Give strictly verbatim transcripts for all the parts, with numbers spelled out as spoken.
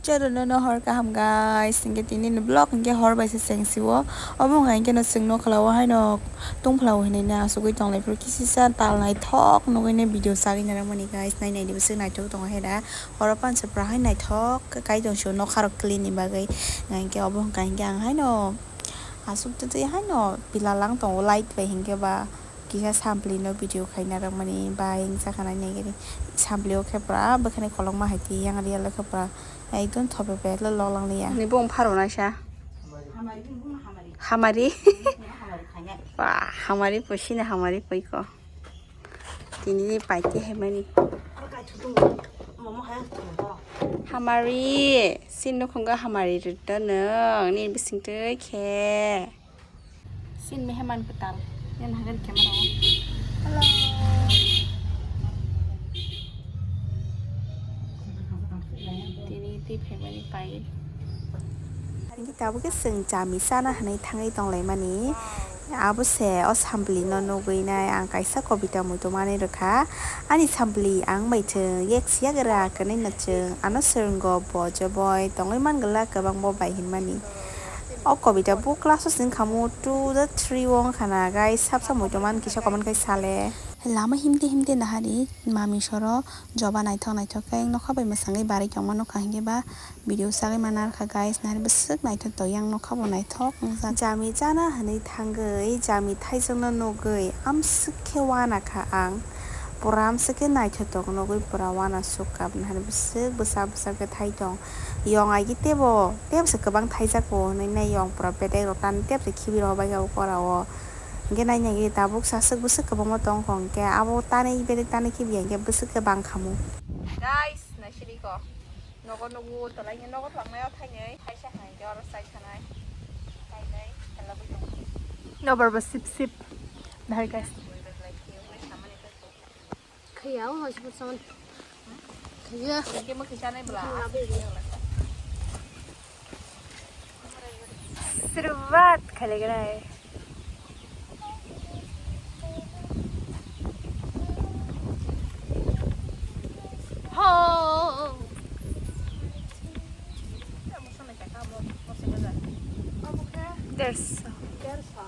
Tero no no hor kaham guys, hinkhe tini ni vlog hinkhe hor bai se cheng si o. Obo wngkha hinkhe no chwng nokla o haino tungphla o hinwi na asugwi tong lai phuru kisisa tal naithok nugwi ne video sagwi na rwmani guys, nai nai di bwswk naithok tongo hera. Oro pansa pura hai naithok kai tong si o nokha rok clean ni bagwi. Hinkhe obo wngkha hinkhe ang haino asuk twi twi haino pila lang tongo light bai hinkhe ba. Kisa sampli no video khaina rwmani bai wngsa khana nigiri. Sampli o khe pura bwkhani kolokma hai twi yang real o khe pura ekdom thope pe lo lok lang liya. Ni bung pharo naisa. Hamari. Wah, hamari pui sini hamari pui ko. Tini ni pai te hai mani. Hamari, sin no khunga hamari rwdano, ni bising twi khe. Sin meheman kwtal. Yan hagan camera o. Hello. Tini twi phaimani pai. Tabuk khe chwng chami chana hinwi thangwi tonglaimani. Abo se o sampli no nugwi nai ang kaisa kobita muitu manwi rwkha. Ani sampli ang bai chwng yek siya gra kwnwi no chwng ano swrwngo bo joboi tongwi man gwlak kwbang bo bai hinmani. O kobita bo class o sing khamu two the three o wng khana guys, sab sab muitu man kisa comment khai sale. Lama himte himte nahari mami soro joba naithok naithok khe nokha bai mwsangwi barwi tongma nukha hinkhe ba video sagwi mana rwkha guys, nahari bwswk naithok to yang nokha bo naithok wngjak. Jami chana hinwi thangwi jami thaijokno nugwi amswk khe wana kha ang, pura amswk khe naithotok nugwi pura wana sukha nahari bwswk bwsa bwsa khe thai tong. Yong agi tebo, tebse kwbang thaijak bo hinwi nai yong pura bedek rok tan tebse khibi rok bai kha o kora o. Hinkhe nai nai tabuk saswk bwswk kwbangma tong kho hinkhe abo tanwi bedek tanwi khibi ya hinkhe bwswk kwbang khamu. Guys, naisidi ko. Nogo nugo tolai nogo thangnai o thainwi thaisa hai hinkhe oro chai sanai. Thainai khelabwi tong. Nobar bo sip sip. Dahai guys. Khaya o hosipur saman. Khaya. Kemo kisa nai bla. Suruat khale gana hai. Ho. Derso. Derso.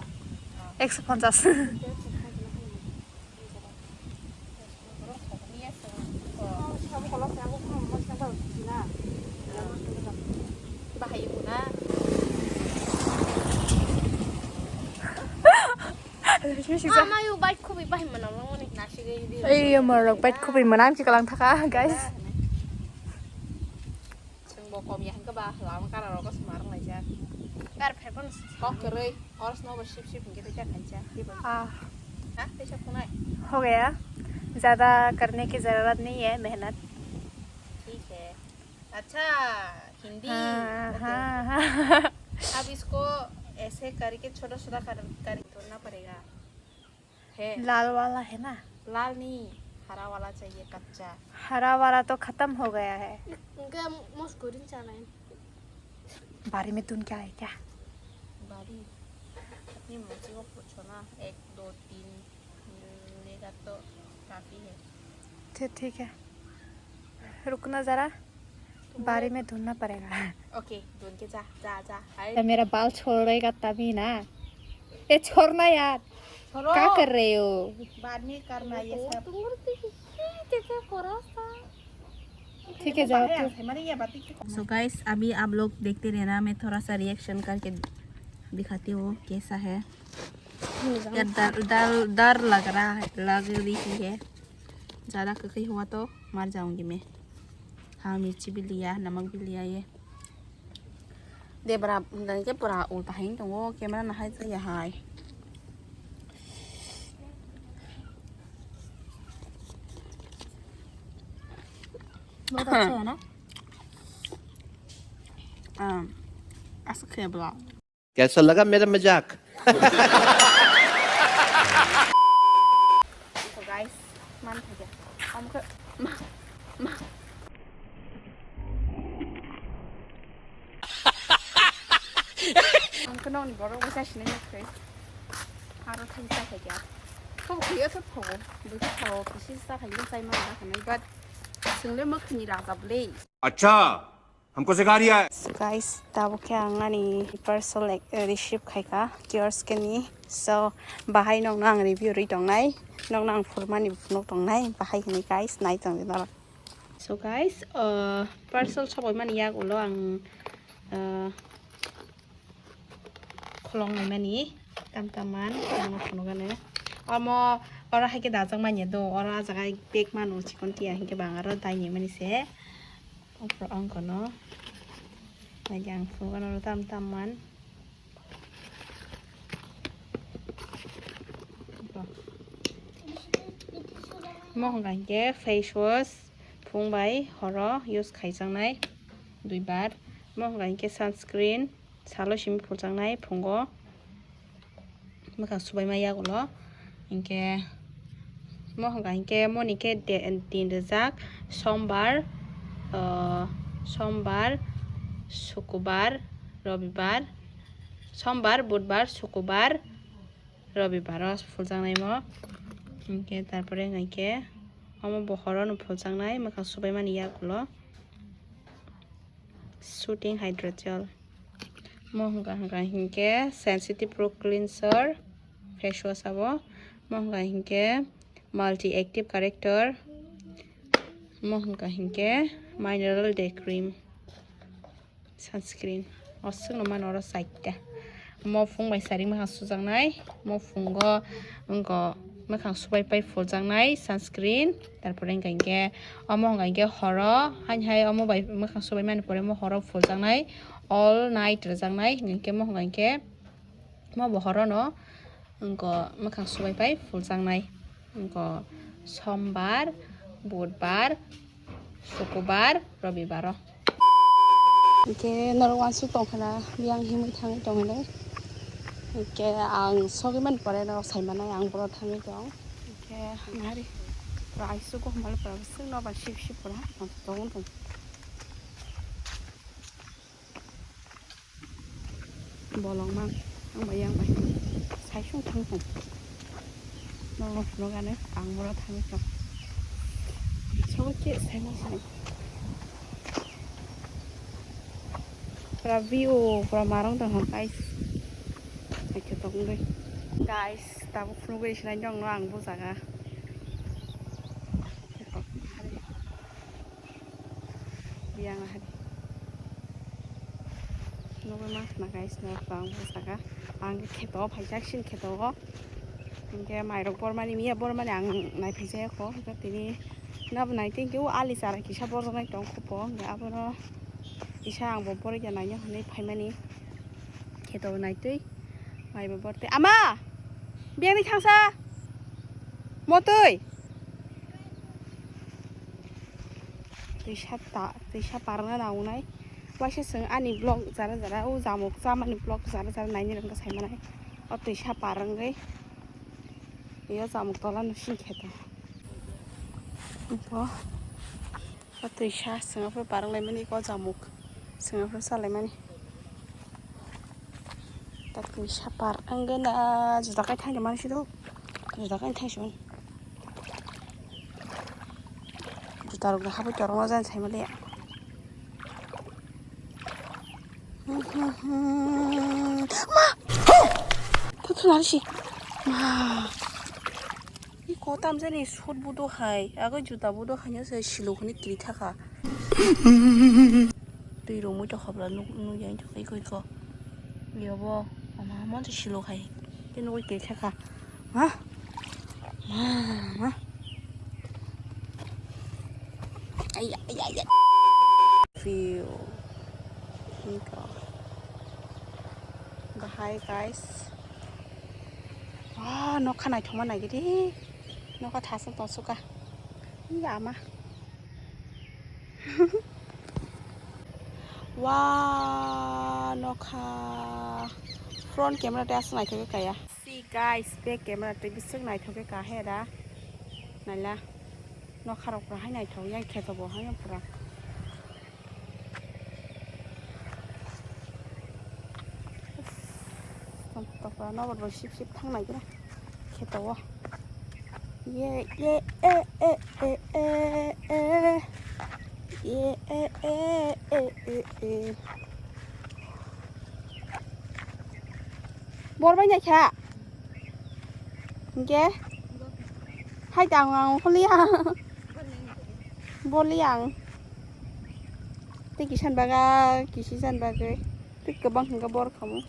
Ekso ponchas. Amayu bike khubui bahai mwnang langmani. Ei morok bike khubui mwnang khe kalang thaka guys. Chwng bo kom ya hwnkhe ba lama kara rogo suma rwng laijak. Gar phai phano kok kwrwi. Oro snow bo sip sip hwnkhe tei kha khaincha. Ah. Ha, tei sa phunai. Ho gaya. Zyada karne ki zarurat nahi hai mehnat. Theek hai. Acha, Hindi. Ha, okay, ha, okay. Ha. Ab isko aise karke chota chota kar, kar dhonna padega. Hai. Lal wala hai na? Lal nahi, hara wala chahiye, kacha. Hara wala to khatam ho gaya hai. Inka mos kurin chalai. बारी में धुन क्या है क्या? बारी? अपनी मर्जी को पूछो ना, एक, दो, तीन मिलेगा तो काफी है। अच्छा, ठीक है, रुकना ज़रा, बारी में धुनना पड़ेगा। ओके, धुन के जा, जा, जा। हाय। तो मेरा बाल छोड़ेगा तभी ना। ए, छोड़ना यार। छोड़ो। क्या कर रहे हो? बाद में करना ये सब। ठीक है, जाओ। So guys, अभी आप लोग देखते रहना, मैं थोड़ा सा रिएक्शन करके दिखाती हूँ कैसा है। यार, डर, डर, डर लग रहा है, लग रही है। ज़्यादा ककई हुआ तो मर जाऊंगी मैं। हाँ, मिर्ची भी लिया, नमक भी लिया ये। Debra, dan ke pura ulta hai tongo, camera na hai ya hai. बहुत अच्छा है ना? Um, asu kebla. कैसा लगा मेरा मजाक? Guys, man thaja. Amka ma ma. Ang khe nokni borok bai chasi nai nukhe. Aro thani cha khaikha. Kok khuya khe phogo. Bwkha phogo kisi cha khaikhe chai ma da khanai, but chwng le mwkhwini raja bwle. Acha, हमको सिखा रिया है। So guys, tabuk khe ang ani parcel, like, receive khaikha Kiosque ni. So bahai nokno ang review rwi tongnai, nokno ang phurmani phunuk tongnai bahai hwnwi, guys, nai tongdi norok. So guys, uh, parcel sobaimani yak ulo ang, uh, kholong naimani tam tam man ang phunukgani. Omo oro hai khe dajak manya do, oro ah jaga bag mano chikon tiya hinkhe bang aro dai naimani se. Opor ongkono naidi ang phunukgano tam tam man. Mo hwnka hinkhe face wash phung bai horo use khaijaknai duibar. Mo hwnka hinkhe sunscreen salo simi phuljaknai phungo. Mwkhang subaima yagulo. Hinkhe mo hwnka hinkhe moni khe de-, din rijak sombar, ah, sombar, sukubar, robibar, sombar, budbar, sukubar, robibaro phuljaknaimo. Hinkhe tarpore hinkhe omo bohorono phuljaknai mwkhang subaimani yagulo. Soothing Hydrogel. Mo hwnka hwnka hinkhe Sensitive Pro Cleanser face wash abo. Mo hwnka hinkhe Multi Active Corrector. Mo hwnka hinkhe Mineral Day Cream sunscreen. Oswkno mano oro chaita. Mo phung bai saring mwkhang sujaknai, mo phungo wngkha mwkhang subai pai phuljaknai sunscreen, tarpore wngkha hinkhe omo wngkha hinkhe horo, haini hai omo bai mwkhang subai mani pore mo horo phuljaknai, all night rwjaknai, hinkhe mo wngkha hinkhe mo bo horono wngkha mwkhang subai pai phuljaknai. Wngkha sombar, budbar, sukubar, robibaro. Hinkhe norok uansuk tongkha na, biyang himwi thangwi tongkha na. Hinkhe ang sogwi mani pore norok sai manai ang boro thangwi tong. Hinkhe nari pura aisuk o hwnba le pura bwswk no ba sip sip pura tong tong. Bolong mang, ang bai, yang bai. Saisung thang thung. Nong nong nong ane, ang mora thang thung. Sobo ke sai mang sai. Pura view, pura marong tong hon, guys. Acha tong doi. Guys, tabuk phunugwi sinai jong no ang bo jaga. Biyang ahadi. Nugwi mankha na guys, no tong bwsaka. Ang kheto o phaijak, sini kheto o. Hinkhe mairok bormani, miya bormani ang naiphai jaya kho. Hinkhe tini nabo nai thank you. Ali chara kisa borjak nai tong khupo. Hinkhe abono kisa ang bo borikya naina hwnwi phaimani. Kheto naitwi. Maiba borte. Ama! Biyangni thangsa! Motwi! Twisa ta, twisa parna nangnai. Waisa chwng ani vlog jara jara, o jamuk chamani vlog jara jara naini rwngkha saimanai. O twisa par wngwi. Iyo jamuk tola no sing kheto. Bo. O twisa chwng aphuru par wnglaimani, o jamuk chwng aphuru chalaimani. Tatwi sapar wngwi na juda kai thangwi mani sidi, juda kai thangwi sidi. Juda rok da habwi torokno jani sai maliya. Ma! Thut thut nari si. Ma! Iko tamjani sut budo hai, ago juta budo hai no se silok hwnwi kiri thaka. Twi romwi tongkha bwla nuk, nukya wngkha iko iko. Yobo ama monte silok hai. Tei nugwi kiri thaka. Ha? Ma, ma. Ai, ai, ai, ai. View. Iko. Bahai, guys. Ah, nokha naithokma naigidi. Nokha thasung tongsukha. Yama. Wa nokha. Front camera tei aswk naithok kaya. See guys, back camera tei biswk naithok kha hera. Naila. Nokha rok pura hai naithok yang kheto bo hai pura. Uff, tong tong pura nobar bo sip sip thang nai gira. Kheto o. Ye ye e e e e e. E, e, e, e, e, e. Bor bai naikha. Hingke? Hai tang ang holi ang. Boli ang. Tei kisan baga, kisi san bagwi. Tei kwbang hingke bor khamu.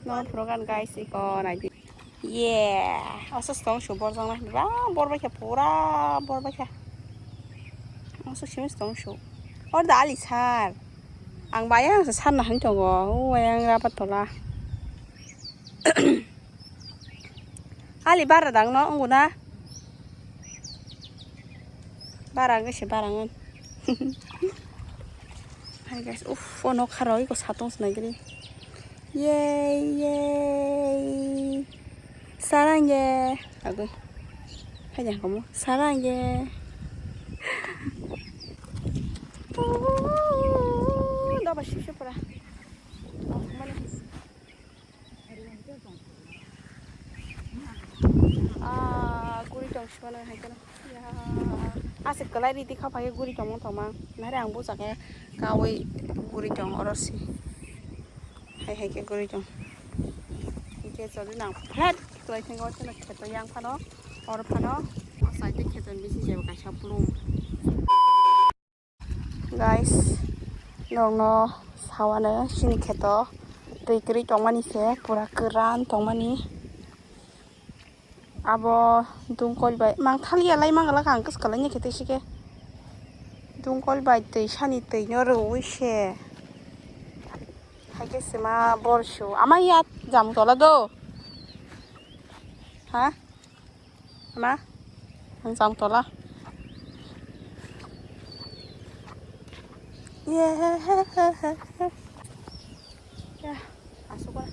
No phuru gan guys, iko naidi. Yeah, aswk tong su borjak nai ba, bor bai kha pura, bor bai kha. Aswk simi tong su. Or da ali sar. Ang bai ang sar na han tongo. O yang rapat tola. Ali bara dang no unguna. Bara ang se bara ang. Hai guys, uff, ono kharo iko satong snai gri. Yay, yay. Sarangye. Agoi. Hai jang komo. Sarangye. Doba sip sip pura. Oh, mana? Ah, guri tong sibana hai kono. Ya. Aswk kwlai ridi kha phai guri tongmung tongma. Nare ang buchak khe kaui guri tong oro si. Hai hai khe guri tong. Hingke choli nang flat kwlai thango chwla kheto yang phano. Oro phano. O side kheto bisi jeba kaisa plum. Guys, norokno sawano chini kheto twi kwrwi tongmani se pura kwran tongmani. Abo dungkol bai mangthaliya lai mangalak ang kwswk kalaina khe twi sike dungkol bai twi sani twi no rwui se hai khe sima bor su ama ya jam tola do ha. Ma, ang jang tola. Ye. Ya, asuk lah.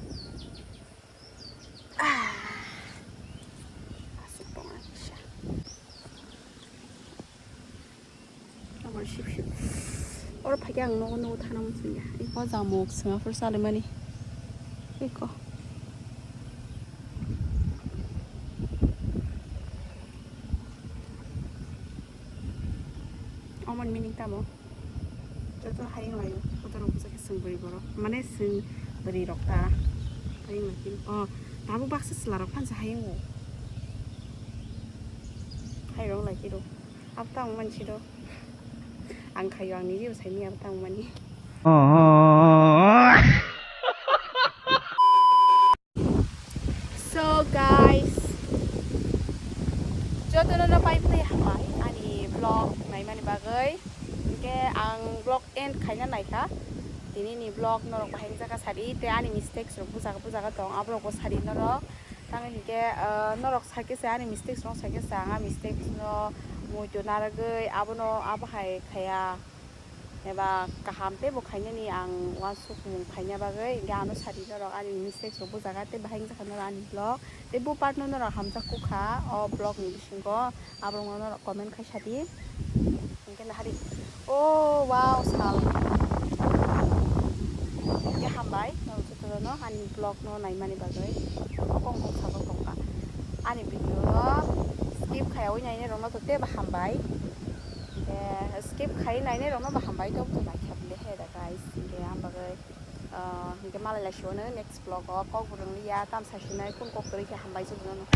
Ah. Asuk tong ang siya. Abo sip sip. Oro phaikhe ang nogo nogo thana muchungya. Iko jamuk swnga phuru chalimani. Iko. Omon meaning tamo. Joto hayung layo. Kotor rok bwsa khe swng bwrwi borok. Mane swng bwrwi rok ta. Hayung lai khe. Oh, tabuk baksa chwla rok phansa hayung o. Hayung lai khe rw. Abo tamo mansi do. Ang khayo ang nini bwsai ni abo tamo mani. So guys, jotono no pai phai hambai ani vlog naimani bagwi. Hingke ang vlog end khaina naikha. Tini ni vlog norok bahai wngjakha sadi te ani mistakes rok bujaga bujaga tong aborok bo sadi norok. Tamo hingke, ah, norok sakhe se ani mistakes rok sakhe se ang a mistakes no muitu narwgwi abono abo hai khaya eba kaham teibo khainani ang uansukmung khaina bagwi hingke ano sadi norok ani mistakes rok bujaga tei bahai wngjakha norok ani vlog tei bo part no norok hamjak kukha o vlog ni bisingo aborok no norok comment khai sadi. Hingke nahari. Oh, wow, sal. Hingke hambai, norok jotono ani vlog no naimani bagwi. Kok kok sabo kok ka. Ani video no skip khaiwi nainai rokno to tebo hambai. Hingke skip khai nainai rokno bo hambai to, to naikha bile he da guys. Hingke ang bagwi, ah, hingke malai lai sio no next vlog o kok burung liya tam sa sinai kun kok kwrwi khe hambai jotono.